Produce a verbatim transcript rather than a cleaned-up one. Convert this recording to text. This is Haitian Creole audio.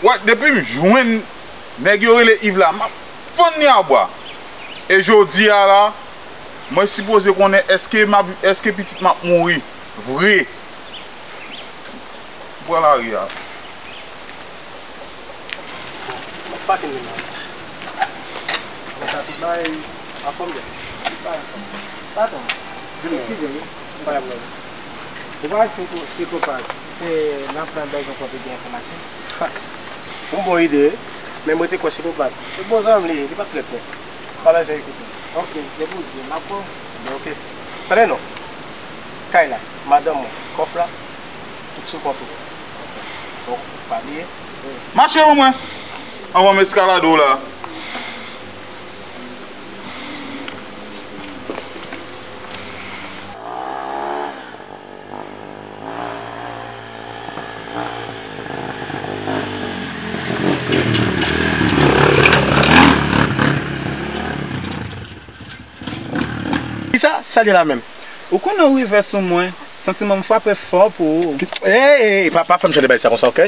Wè, depi m jwenn nèg yo rele Iv la, m ap fann li a bwa. E jodi a la, mwen sipoze konnen èske m ap, èske pitit m ap mouri vre. Bwa lari a. Bon, m ap pake men nan. Konsa tout bagay anfòm, byen. Tout bagay anfòm. Patwon, di m, eskize wi, m pa yon nèg. Ou pa sikopad, se nan plan bèzyon kote gen enfòmasyon? Ha! Se yon bon ide, men mwen te kwè sikopad. Se bon zanmi li ye, li pa t trèt mwen. Pa bezwen ekite. Ok, depi w di, m ap pran w. Ebyen, ok. Tande non. Kay la, madanm mwen, kòf la, tout sou kont ou. Donk, pa bliye. Mache pou mwen. Anvan m eskalade w la. Kisa? Sa li la menm? Ou konnen w rive sou mwen, santiman m frape fò pou ou. Ey, ey, ey, pa, pa fè m jan de bagay sa konsa, ok?